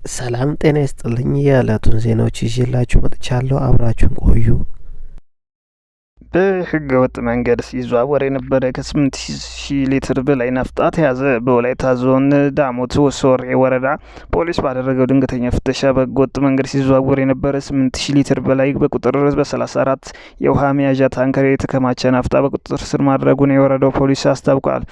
ሰላም ጤና ይስጥልኝ። የዕለቱን ዜናዎች ይዤላችሁ መጥቻለሁ። አብራችሁን ቆዩ። በህገ ወጥ መንገድ ሲዘዋወር የነበረ ከ8,000 ሊትር በላይ ናፍጣ ተያዘ። በወላይታ ዞን ዳሞት ሶሬ ወረዳ ፖሊስ ባደረገው ድንገተኛ ፍተሻ በህገ ወጥ መንገድ ሲዘዋወር የነበረ 8,000 ሊትር በላይ በቁጥር በ34 የውሃ መያዣ ታንከር የተከማቸ ናፍጣ በቁጥጥር ስር ማድረጉን የወረዳው ፖሊስ አስታውቋል።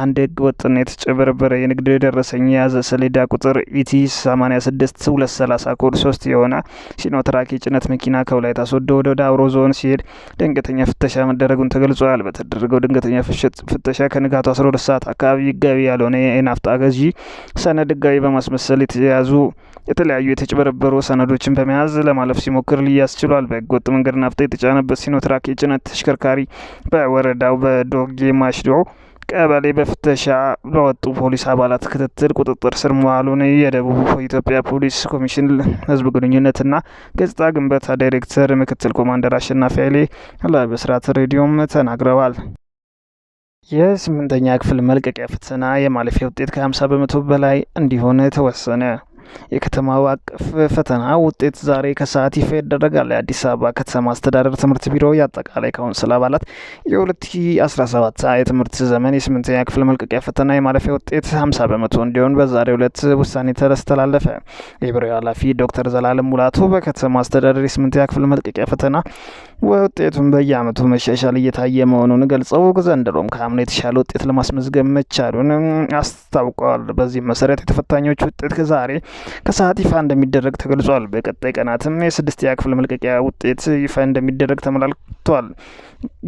አንድ ህገ ወጥና የተጭበረበረ የንግድ ደረሰኝ የያዘ ሰሌዳ ቁጥር ET 86230 ኮድ 3 የሆነ ሲኖትራክ የጭነት መኪና ከወላይታ ሶዶ ወደ ዳውሮ ዞን ሲሄድ ድንገተኛ ፍተሻ መደረጉን ተገልጿል። በተደረገው ድንገተኛ ፍተሻ ከንጋቱ 12 ሰዓት አካባቢ ህጋዊ ያልሆነ የናፍጣ ገዢ ሰነድ ህጋዊ በማስመሰል የተያዙ የተለያዩ የተጭበረበሩ ሰነዶችን በመያዝ ለማለፍ ሲሞክር ሊያዝ ችሏል። በህገወጥ መንገድ ናፍጣ የተጫነበት ሲኖትራክ የጭነት ተሽከርካሪ በወረዳው በዶጌ ማሽዶ ቀበሌ በፍተሻ በወጡ ፖሊስ አባላት ክትትል ቁጥጥር ስር መዋሉን የደቡብ ኢትዮጵያ ፖሊስ ኮሚሽን ህዝብ ግንኙነትና ገጽታ ግንባታ ዳይሬክተር ምክትል ኮማንደር አሸናፊ ኃይሌ ለብስራት ሬዲዮም ተናግረዋል። የስምንተኛ ክፍል መልቀቂያ ፈተና የማለፊያ ውጤት ከ50% በላይ እንዲሆን ተወሰነ። የከተማው አቀፍ ፈተና ውጤት ዛሬ ከሰዓት ይፋ ይደረጋል። የአዲስ አበባ ከተማ አስተዳደር ትምህርት ቢሮ የአጠቃላይ ካውንስል አባላት የ2017 የትምህርት ዘመን የስምንተኛ ክፍል መልቀቂያ ፈተና የማለፊያ ውጤት 50% እንዲሆን በዛሬው ዕለት ውሳኔ ተስተላለፈ። የቢሮው ኃላፊ ዶክተር ዘላለም ሙላቱ በከተማ አስተዳደር የስምንተኛ ክፍል መልቀቂያ ፈተና ውጤቱን በየዓመቱ መሻሻል እየታየ መሆኑን ገልጸው ዘንድሮም ከአምና የተሻለ ውጤት ለማስመዝገብ መቻሉን አስታውቀዋል። በዚህም መሰረት የተፈታኞች ውጤት ከዛሬ ከሰዓት ይፋ እንደሚደረግ ተገልጿል። በቀጣይ ቀናትም የስድስተኛ ክፍል መልቀቂያ ውጤት ይፋ እንደሚደረግ ተመላክቷል።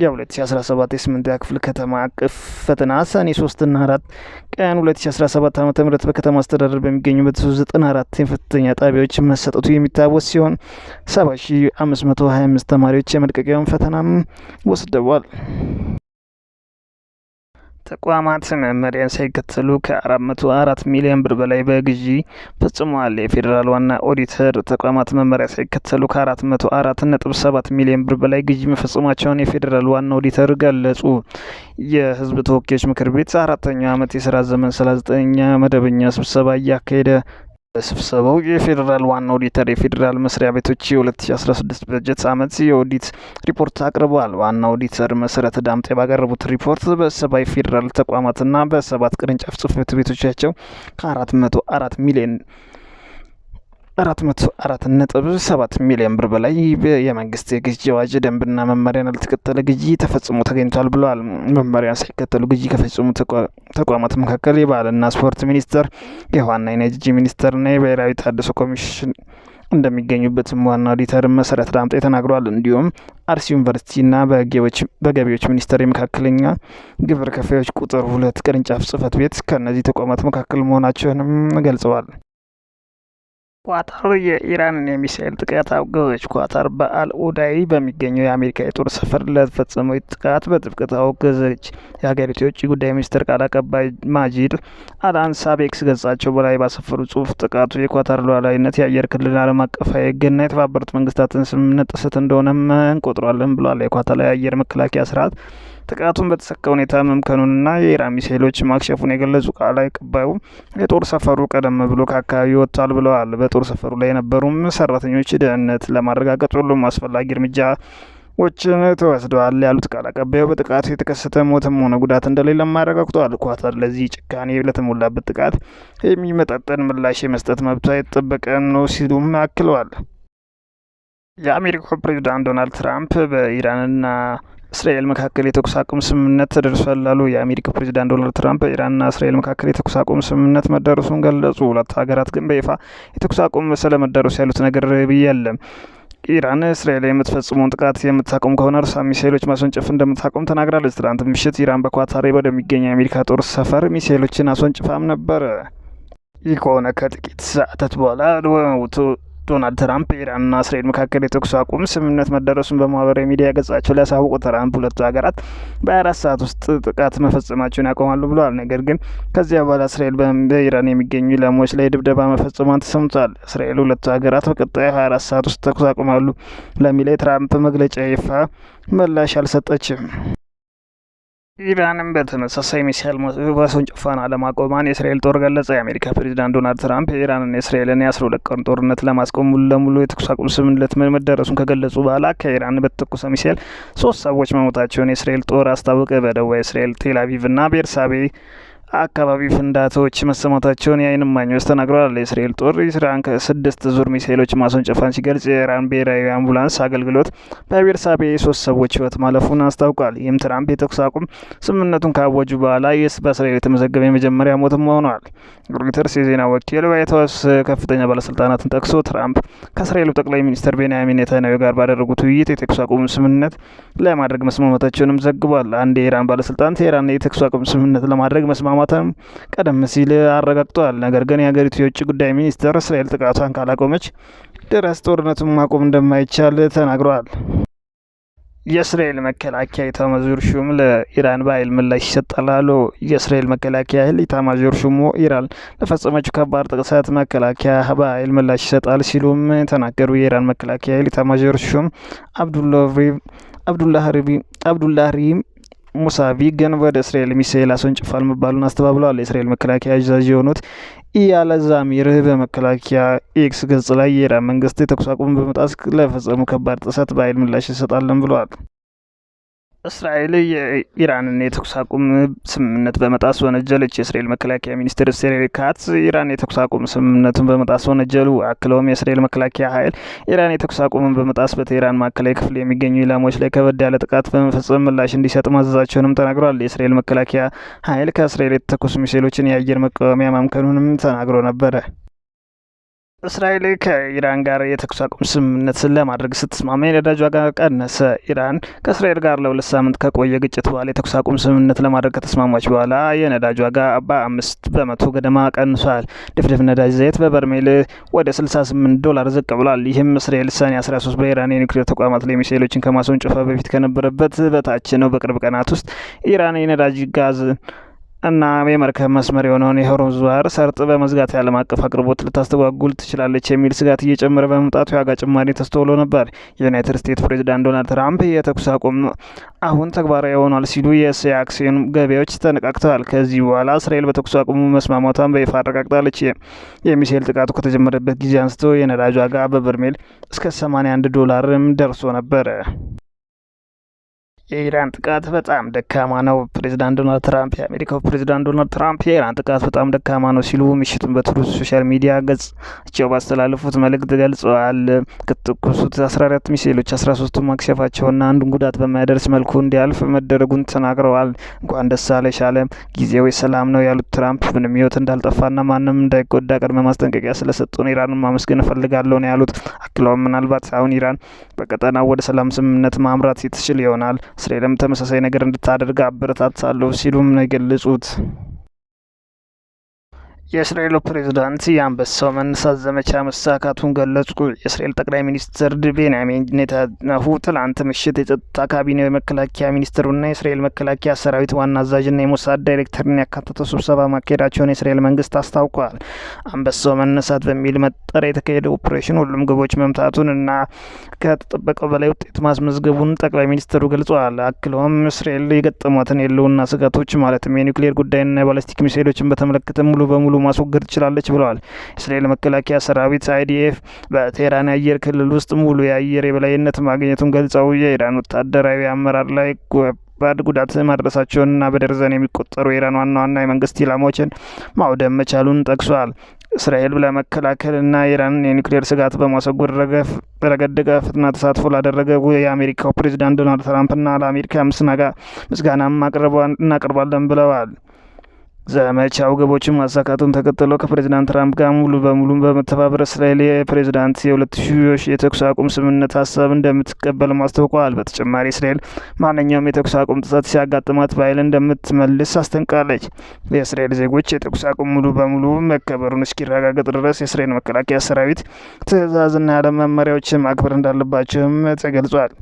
የ2017 የስምንተኛ ክፍል ከተማ አቀፍ ፈተና ሰኔ 3ና 4 ቀን 2017 ዓ.ም በከተማ አስተዳደር በሚገኙ 194 የፈተኛ ጣቢያዎች መሰጠቱ የሚታወስ ሲሆን 7525 ተማሪዎች የመልቀቂያውን ፈተናም ወስደዋል። ተቋማት መመሪያን ሳይከተሉ ከ404 ሚሊዮን ብር በላይ በግዢ ፈጽመዋል። የፌዴራል ዋና ኦዲተር ተቋማት መመሪያ ሳይከተሉ ከ404.7 ሚሊዮን ብር በላይ ግዢ መፈጸማቸውን የፌዴራል ዋና ኦዲተር ገለጹ። የሕዝብ ተወካዮች ምክር ቤት አራተኛው ዓመት የስራ ዘመን 39ኛ መደበኛ ስብሰባ እያካሄደ በስብሰባው የፌዴራል ዋና ኦዲተር የፌዴራል መስሪያ ቤቶች የ2016 በጀት ዓመት የኦዲት ሪፖርት አቅርበዋል። ዋና ኦዲተር መሰረት ዳምጤ ባቀረቡት ሪፖርት በሰባ የፌዴራል ተቋማትና በሰባት ቅርንጫፍ ጽሕፈት ቤቶቻቸው ከ404 ሚሊዮን 404.7 ሚሊዮን ብር በላይ የመንግስት የግዢ አዋጅ ደንብና መመሪያን ያልተከተለ ግዢ ተፈጽሞ ተገኝቷል ብለዋል። መመሪያን ሳይከተሉ ግዢ ከፈጸሙ ተቋማት መካከል የባህልና ስፖርት ሚኒስቴር፣ የውሃና ኢነርጂ ሚኒስቴርና የብሔራዊ ተሃድሶ ኮሚሽን እንደሚገኙበትም ዋና ኦዲተር መሰረት ዳምጤ ተናግረዋል። እንዲሁም አርሲ ዩኒቨርሲቲና በገቢዎች ሚኒስቴር የመካከለኛ ግብር ከፋዮች ቁጥር 2 ቅርንጫፍ ጽሕፈት ቤት ከእነዚህ ተቋማት መካከል መሆናቸውንም ገልጸዋል። ኳታር የኢራንን የሚሳኤል ጥቃት አወገዘች። ኳታር በአል ኡዳይ በሚገኘው የአሜሪካ የጦር ሰፈር ለተፈጸመው ጥቃት በጥብቅ አወገዘች። የሀገሪቱ የውጭ ጉዳይ ሚኒስትር ቃል አቀባይ ማጂድ አልአንሳ በኤክስ ገጻቸው በላይ ባሰፈሩ ጽሁፍ ጥቃቱ የኳታር ሉዓላዊነት፣ የአየር ክልል፣ ዓለም አቀፋዊ ሕግና የተባበሩት መንግስታትን ስምምነት ጥሰት እንደሆነም እንቆጥሯለን ብሏል። የኳታር የአየር መከላከያ ስርዓት ጥቃቱን በተሳካ ሁኔታ መምከኑንና የኢራን ሚሳኤሎች ማክሸፉን የገለጹ ቃል አቀባዩ የጦር ሰፈሩ ቀደም ብሎ ከአካባቢው ወጥቷል ብለዋል። በጦር ሰፈሩ ላይ የነበሩም ሰራተኞች ደህንነት ለማረጋገጥ ሁሉም አስፈላጊ እርምጃዎችን ተወስደዋል ያሉት ቃል አቀባዩ በጥቃቱ የተከሰተ ሞትም ሆነ ጉዳት እንደሌለም አረጋግጠዋል። ኳታር ለዚህ ጭካኔ ለተሞላበት ጥቃት የሚመጣጠን ምላሽ የመስጠት መብቷ የተጠበቀ ነው ሲሉም አክለዋል። የአሜሪካው ፕሬዚዳንት ዶናልድ ትራምፕ በኢራንና እስራኤል መካከል የተኩስ አቁም ስምምነት ተደርሷል አሉ። የአሜሪካው ፕሬዚዳንት ዶናልድ ትራምፕ በኢራንና እስራኤል መካከል የተኩስ አቁም ስምምነት መደረሱን ገለጹ። ሁለቱ ሀገራት ግን በይፋ የተኩስ አቁም ስለመደረሱ ያሉት ነገር የለም። ኢራን እስራኤል የምትፈጽመውን ጥቃት የምታቆም ከሆነ እርሷ ሚሳኤሎች ማስወንጨፍ እንደምታቆም ተናግራለች። ትናንት ምሽት ኢራን በኳታር ወደሚገኝ የአሜሪካ ጦር ሰፈር ሚሳኤሎችን አስወንጭፋም ነበር። ይህ ከሆነ ከጥቂት ሰዓታት በኋላ ዶናልድ ትራምፕ በኢራንና እስራኤል መካከል የተኩስ አቁም ስምምነት መደረሱን በማህበራዊ ሚዲያ ገጻቸው ላይ ያሳወቁ ትራምፕ ሁለቱ ሀገራት በ24 ሰዓት ውስጥ ጥቃት መፈጸማቸውን ያቆማሉ ብለዋል። ነገር ግን ከዚያ በኋላ እስራኤል በኢራን የሚገኙ ኢላማዎች ላይ ድብደባ መፈጸሟን ተሰምቷል። እስራኤል ሁለቱ ሀገራት በቀጣዩ 24 ሰዓት ውስጥ ተኩስ አቁማሉ ለሚለው የትራምፕ መግለጫ ይፋ ምላሽ አልሰጠችም። ኢራንም በተመሳሳይ ሚሳኤል ማስወንጨፏን አለማቆሟን የእስራኤል ጦር ገለጸ። የአሜሪካ ፕሬዚዳንት ዶናልድ ትራምፕ የኢራንና የእስራኤልን የ12 ቀን ጦርነት ለማስቆም ሙሉ ለሙሉ የተኩስ አቁም ስምምነት መደረሱን ከገለጹ በኋላ ከኢራን በተተኮሰ ሚሳኤል 3 ሰዎች መሞታቸውን የእስራኤል ጦር አስታወቀ። በደቡብ እስራኤል ቴል አቪቭና ቤርሳቤ አካባቢ ፍንዳታዎች መሰማታቸውን የዓይን እማኞች ተናግረዋል። የእስራኤል ጦር ኢራን ከ6 ዙር ሚሳኤሎች ማስወንጨፏን ሲገልጽ የኢራን ብሔራዊ አምቡላንስ አገልግሎት በቤርሳቤ 3 ሰዎች ሕይወት ማለፉን አስታውቋል። ይህም ትራምፕ የተኩስ አቁም ስምምነቱን ካወጁ በኋላ በእስራኤል የተመዘገበ የመጀመሪያ ሞትም ሆኗል። ሮይተርስ የዜና ወኪል ዋይት ሀውስ ከፍተኛ ባለስልጣናትን ጠቅሶ ትራምፕ ከእስራኤሉ ጠቅላይ ሚኒስትር ቤንያሚን ኔታንያሁ ጋር ባደረጉት ውይይት የተኩስ አቁም ስምምነት ለማድረግ መስማማታቸውንም ዘግቧል። አንድ የኢራን ባለስልጣን ቴህራን የተኩስ አቁም ስምምነት ለማድረግ መስማማቷን ቀደም ሲል አረጋግጧል። ነገር ግን የሀገሪቱ የውጭ ጉዳይ ሚኒስትር እስራኤል ጥቃቷን ካላቆመች ድረስ ጦርነቱን ማቆም እንደማይቻል ተናግረዋል። የእስራኤል መከላከያ ኢታማዦር ሹም ለኢራን በኃይል ምላሽ ይሰጣል አሉ። የእስራኤል መከላከያ ኃይል ኢታማዦር ሹሙ ኢራን ለፈጸመችው ከባድ ጥቃት መከላከያ በኃይል ምላሽ ይሰጣል ሲሉም ተናገሩ። የኢራን መከላከያ ኃይል ኢታማዦር ሹም አብዱላህ ሪም ሙሳቪ ግን ወደ እስራኤል ሚሳኤል አስወንጭፏል መባሉን አስተባብለዋል። የእስራኤል መከላከያ አዛዥ የሆኑት ኢያል ዛሚር በመከላከያ ኤክስ ገጽ ላይ የኢራን መንግስት የተኩስ አቁም በመጣስ ለፈጸሙ ከባድ ጥሰት በኃይል ምላሽ እንሰጣለን ብለዋል። እስራኤል የኢራንን የተኩስ አቁም ስምምነት በመጣስ ወነጀለች። የእስራኤል መከላከያ ሚኒስትር እስራኤል ካትዝ ኢራን የተኩስ አቁም ስምምነቱን በመጣስ ወነጀሉ። አክለውም የእስራኤል መከላከያ ኃይል ኢራን የተኩስ አቁምን በመጣስ በቴህራን ማዕከላዊ ክፍል የሚገኙ ኢላማዎች ላይ ከበድ ያለ ጥቃት በመፈጸም ምላሽ እንዲሰጥ ማዘዛቸውንም ተናግረዋል። የእስራኤል መከላከያ ኃይል ከእስራኤል የተተኮሱ ሚሳኤሎችን የአየር መቃወሚያ ማምከኑንም ተናግሮ ነበረ። እስራኤል ከኢራን ጋር የተኩስ አቁም ስምምነት ለማድረግ ስትስማማ የነዳጅ ዋጋ ቀነሰ። ኢራን ከእስራኤል ጋር ለ2 ሳምንት ከቆየ ግጭት በኋላ የተኩስ አቁም ስምምነት ለማድረግ ከተስማማች በኋላ የነዳጅ ዋጋ በ5% ገደማ ቀንሷል። ድፍድፍ ነዳጅ ዘይት በበርሜል ወደ $68 ዝቅ ብሏል። ይህም እስራኤል ሰኔ 13 በኢራን የኒውክሌር ተቋማት ላይ ሚሳኤሎችን ከማስወንጨፏ በፊት ከነበረበት በታች ነው። በቅርብ ቀናት ውስጥ ኢራን የነዳጅ ጋዝ እና የመርከብ መስመር የሆነውን የሆርሙዝ ባህር ሰርጥ በመዝጋት የዓለም አቀፍ አቅርቦት ልታስተጓጉል ትችላለች የሚል ስጋት እየጨመረ በመምጣቱ የዋጋ ጭማሪ ተስተውሎ ነበር። የዩናይትድ ስቴትስ ፕሬዚዳንት ዶናልድ ትራምፕ የተኩስ አቁም አሁን ተግባራዊ ሆኗል ሲሉ የእስያ አክሲዮን ገበያዎች ተነቃቅተዋል። ከዚህ በኋላ እስራኤል በተኩስ አቁሙ መስማማቷን በይፋ አረጋግጣለች። የሚሳኤል ጥቃቱ ከተጀመረበት ጊዜ አንስቶ የነዳጅ ዋጋ በበርሜል እስከ $81ም ደርሶ ነበር። የኢራን ጥቃት በጣም ደካማ ነው። ፕሬዚዳንት ዶናልድ ትራምፕ የአሜሪካው ፕሬዚዳንት ዶናልድ ትራምፕ የኢራን ጥቃት በጣም ደካማ ነው ሲሉ ምሽቱን በትሩዝ ሶሻል ሚዲያ ገጻቸው ባስተላለፉት መልእክት ገልጸዋል። ከተተኮሱት 14 ሚሳኤሎች 13ቱ ማክሸፋቸውና አንዱን ጉዳት በማያደርስ መልኩ እንዲያልፍ መደረጉን ተናግረዋል። እንኳን ደስ አለሽ ዓለም፣ ጊዜው የሰላም ነው ያሉት ትራምፕ ምንም ሕይወት እንዳልጠፋና ማንም እንዳይጎዳ ቅድመ ማስጠንቀቂያ ስለሰጡን ኢራንን ማመስገን እፈልጋለሁ ነው ያሉት። አክለውም ምናልባት አሁን ኢራን በቀጠናው ወደ ሰላም ስምምነት ማምራት ትችል ይሆናል፣ እስራኤልም ተመሳሳይ ነገር እንድታደርግ አበረታታለሁ ሲሉም ነው የገለጹት። የእስራኤሉ ፕሬዝዳንት የአንበሳው መነሳት ዘመቻ መሳካቱን ገለጹ። የእስራኤል ጠቅላይ ሚኒስትር ቤንያሚን ኔታንያሁ ትላንት ምሽት የጸጥታ ካቢኔው፣ የመከላከያ ሚኒስትሩና የእስራኤል መከላከያ ሰራዊት ዋና አዛዥና የሞሳድ ዳይሬክተርን ያካተተው ስብሰባ ማካሄዳቸውን የእስራኤል መንግስት አስታውቋል። አንበሳው መነሳት በሚል መጠሪያ የተካሄደው ኦፕሬሽን ሁሉም ግቦች መምታቱን እና ከተጠበቀው በላይ ውጤት ማስመዝገቡን ጠቅላይ ሚኒስትሩ ገልጸዋል። አክለውም እስራኤል የገጠሟትን የህልውና ስጋቶች ማለትም የኒውክሌር ጉዳይና የባላስቲክ ሚሳኤሎችን በተመለከተ ሙሉ በሙሉ ማስወገድ ትችላለች ብለዋል። የእስራኤል መከላከያ ሰራዊት አይዲኤፍ በቴህራን የአየር ክልል ውስጥ ሙሉ የአየር የበላይነት ማግኘቱን ገልጸው የኢራን ወታደራዊ አመራር ላይ ከባድ ጉዳት ማድረሳቸውንና በደርዘን የሚቆጠሩ የኢራን ዋና ዋና የመንግስት ኢላማዎችን ማውደም መቻሉን ጠቅሷል። እስራኤል ለመከላከልና የኢራንን የኒውክሌር ስጋት በማስወገድ ረገድ ድጋፍና ተሳትፎ ላደረገ የአሜሪካው ፕሬዚዳንት ዶናልድ ትራምፕና ለአሜሪካ ምስጋና እናቀርባለን ብለዋል። ዘመቻው ግቦችን ማሳካቱን ተከትሎ ከፕሬዚዳንት ትራምፕ ጋር ሙሉ በሙሉ በመተባበር እስራኤል የፕሬዚዳንት የ2000 የተኩስ አቁም ስምምነት ሀሳብ እንደምትቀበል አስታውቀዋል። በተጨማሪ እስራኤል ማንኛውም የተኩስ አቁም ጥሰት ሲያጋጥማት በኃይል እንደምትመልስ አስጠንቅቃለች። የእስራኤል ዜጎች የተኩስ አቁም ሙሉ በሙሉ መከበሩን እስኪረጋገጥ ድረስ የእስራኤል መከላከያ ሰራዊት ትዕዛዝና የዓለም መመሪያዎችን ማክበር እንዳለባቸውም ተገልጿል።